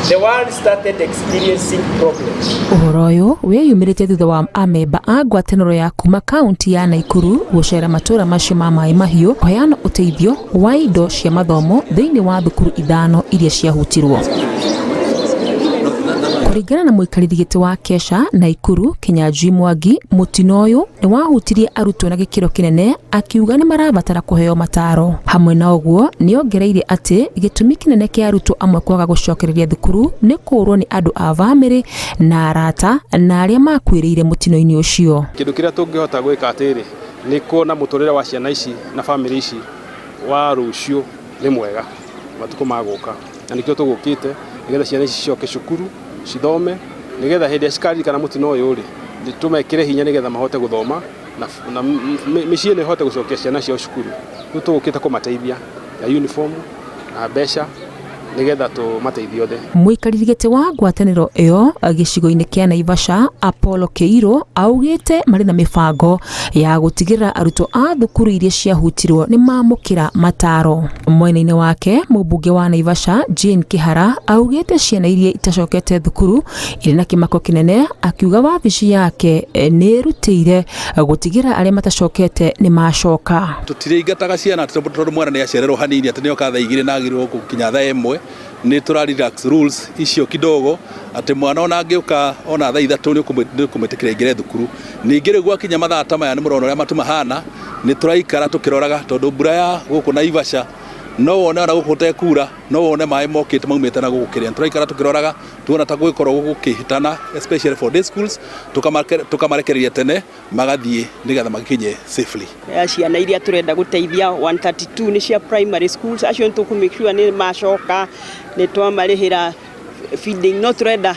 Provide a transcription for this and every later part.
The world started experiencing problems. Ũhoro ũyũ wĩyumĩrĩtie thutha wa amemba a ngwatanĩro ya kuma kaunti ya Naikuru gũcera matũra macio ma Maĩ Mahiũ kũheana ũteithio wa indo cia mathomo thĩinĩ wa thukuru ithano iria ciahutirwo. Kũringana na mũikarĩri gĩtĩ wa Kesha Naikuru Kinyanjui Mwangi, mũtino ũyũ nĩ wahutirie arutwo na gĩkĩro kĩnene, akiuga nĩ marabatara kũheo mataro. Hamwe na ũguo nĩ ongereire atĩ gĩtũmi kĩnene kĩa arutwo amwe kwaga gũcokereria thukuru nĩ kũũrwo nĩ andũ a bamĩrĩ na arata na arĩa makuĩrĩire mũtino-inĩ ũcio. Kĩndũ kĩrĩa tũngĩhota gwĩka atĩrĩ nĩ kuona mũtũrĩre wa ciana ici na bamĩrĩ ici wa rũciũ nĩ mwega matukũ magũka, na nĩkĩo tũgũkĩte nĩgetha ciana ici cicoke cukuru cithome, nĩgetha hĩndĩ ĩrĩa cikaririkana mũtino ũyũ rĩ, tũmekĩre hinya nĩgetha mahote gũthoma na mĩciĩ ĩno ĩhote gũcokia ciana ciao cukuru. Rĩu tũgũkĩte kũmateithia na uniform na mbeca nĩgetha tũmateithie othe. Mũikarĩri gĩtĩ wa ngwatanĩro ĩyo gĩcigo-inĩ kĩa Naivasha Apollo Kĩirũ augĩte marĩ na mĩbango ya gũtigĩrĩra arutwo a thukuru iria ciahutirwo nĩ mamũkĩra mataro. Mwena-inĩ wake mũmbunge wa Naivasha Jane Kĩhara augĩte ciana iria itacokete thukuru irĩ na kĩmako kĩnene, akiuga wabici yake nĩ ĩrutĩire gũtigĩrĩra arĩa matacokete nĩ macoka. Tũtirĩingataga ciana tondũ mwana nĩ acererwo hanini atĩ nĩoka thaa 2 na agĩrĩirwo gũkinya thaa 1. Nĩ tũra relax rules icio kidogo atĩ mwana ona angĩũka ona thaa 3 nĩ ũkũmwĩtĩkĩra aingĩre thukuru. Ningĩ rĩu gwakinya mathaa ta maya nĩ mũrona ũrĩa matu mahana, nĩ tũraikara tũkĩroraga tondũ mbura ya gũkũ Naivasha no wone ona gũkũ gũtekura, no wone maĩ mokĩte maumĩte na gũkũ kĩrĩa. Tũraikara tũkĩroraga tuona ta gũgĩkorwo gũkĩhĩtana, especially for day schools, tũkamarekereria tene magathiĩ nĩgetha magĩkinye safely. Ciana iria tũrenda gũteithia 132 nĩ cia primary schools, acio nĩ tũkũ make sure nĩ macoka, nĩ twamarĩhĩra feeding, no tũrenda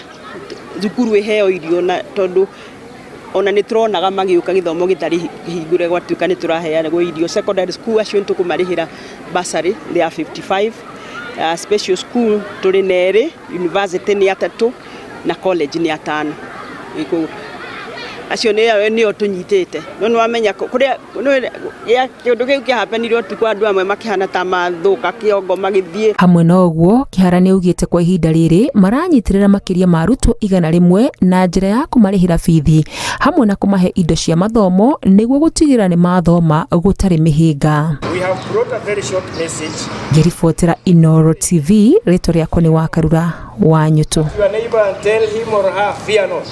thukuru ĩheo irio na tondũ ona nĩ tũronaga magĩũka gĩthomo gĩtarĩ kĩhingũre gwatuĩka nĩ tũraheanagwo irio. Secondary school acio nĩ tũkũmarĩhĩra bursary, they are 55. Special school tũrĩ na erĩ, university nĩ atatũ na college nĩ atano. Acio nĩo tũnyitĩte, no nĩ wamenya kũrĩa kĩũndũ kĩu kĩahapenire ũtukũ, andũ amwe makĩhana ta mathũka kĩongo magĩthiĩ. Hamwe na ũguo Kĩhara nĩ augĩte kwa ihinda rĩrĩ maranyitĩrĩra makĩria ma arutwo 100 na njĩra ya kũmarĩhĩra bithi hamwe na kũmahe indo cia mathomo nĩguo gũtigĩrĩra nĩ mathoma gũtarĩ mĩhĩnga. We have brought a very short message. Ngĩribotera Inooro TV, rĩtwa rĩakwa nĩ Wakarura wa Nyutu. Your neighbor and tell him or her, fear not.